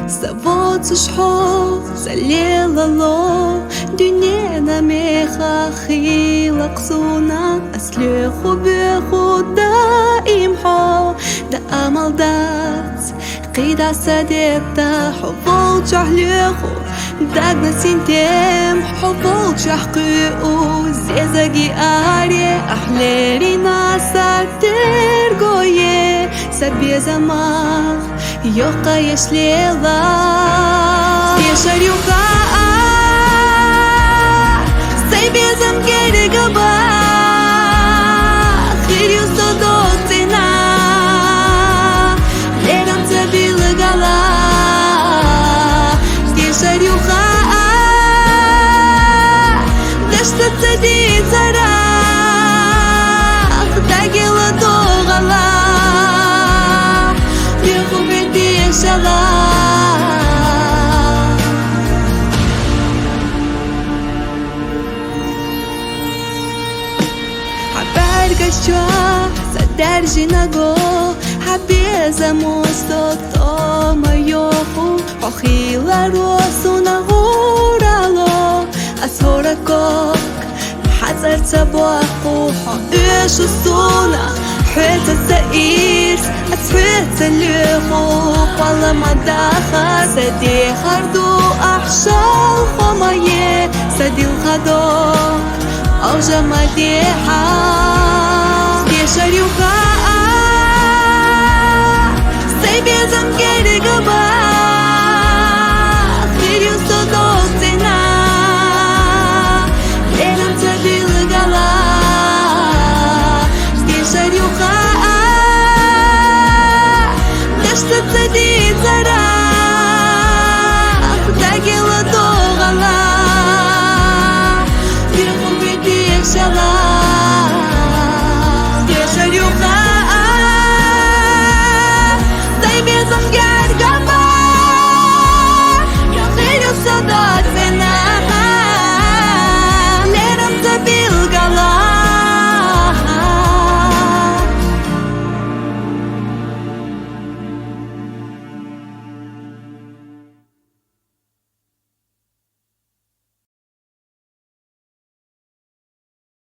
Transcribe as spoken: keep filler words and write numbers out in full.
Са воцуш хьо, са лелало, дуьненан мехах хийла кху суна, ас лоьху-боьху даим хьо, да амал дац, кхидӀа са детта хьо волчохь лоьху, дагна синтем хьо волчохь кхуьу, зезаги аре ахь лерина са тергое, са безамах йоккха еш лела. Дешар ю хаа, сайн безам герга бан, хир ю со доццина, лерам ца билгала. Дешар ю хаа, дашца ца дийцарах, дагила догӀала, леху бен дешала. Хьан бӀаьргаш чохь сан даьржина го, хьан безамо со тӀом йоху, хьо хийла росуна гӀурало, ас хӀора ког хьан цӀарца боккху, хьо оьшу суна, хьоьца ца ирс, ас хьоьца лоьху, кхолла ма даха, сан дехар ду ахь шалхо ма е, сан дилха дог алжа ма дехьа. Дешар ю хаа, сайн безам герга бан, хир ю со доццина, лерам ца билгала. Дешар ю хаа, дашца ца дийцара,